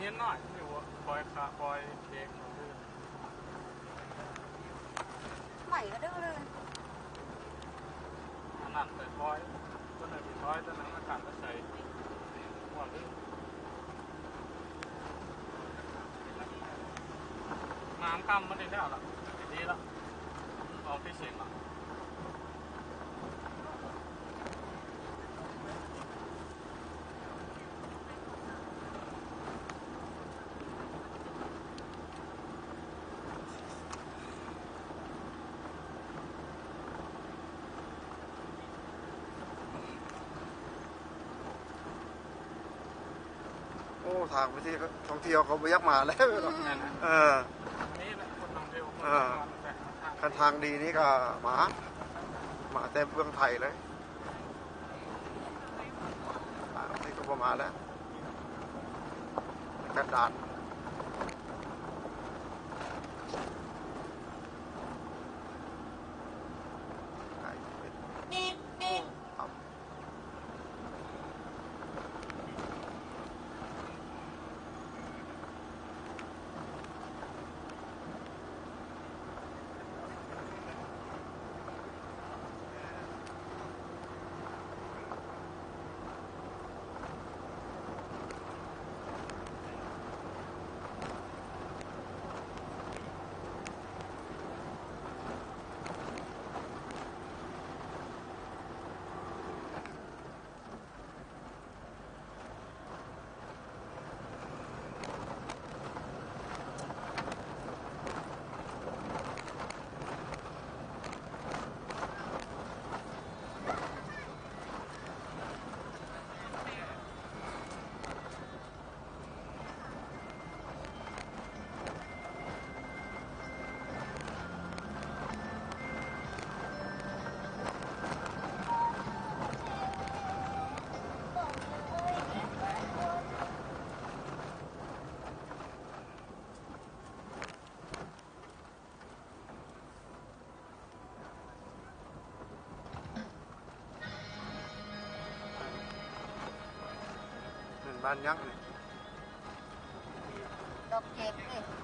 ເຮັດນ້ອຍຢູ່ ຄອຍຂະ ຄອຍເຄກ ໃໝ່ກະດື້ເລີຍ ອັນນັ້ນໄປຄອຍ ຕົວໜຶ່ງຊິຄອຍ ຕົວໜຶ່ງມາກັນໄປໃສ່ ຫົວດື້ ມາຄ່ຳມັນໄດ້ແລ້ວລະ ດີລະ ອອກທີ່ເສັງລະ. ໂອ້ ທາງໄປທີ່ທ່ອງທ່ຽວເຂົາບໍ່ຢາກມາແລ້ວເນາະ ອືມ ເອີ ອັນນີ້ແຫຼະຄົນທ່ອງທ່ຽວ ເອີ ຄັນທາງດີນີ້ກະມາ ມາແຕ່ເມືອງໄທເລີຍ. ນີ້ກະບໍ່ມາແລ້ວ ກັນດານ ແມ່ນບ້ານຫຍັງນີ້? ດອກເຈັກເດ້.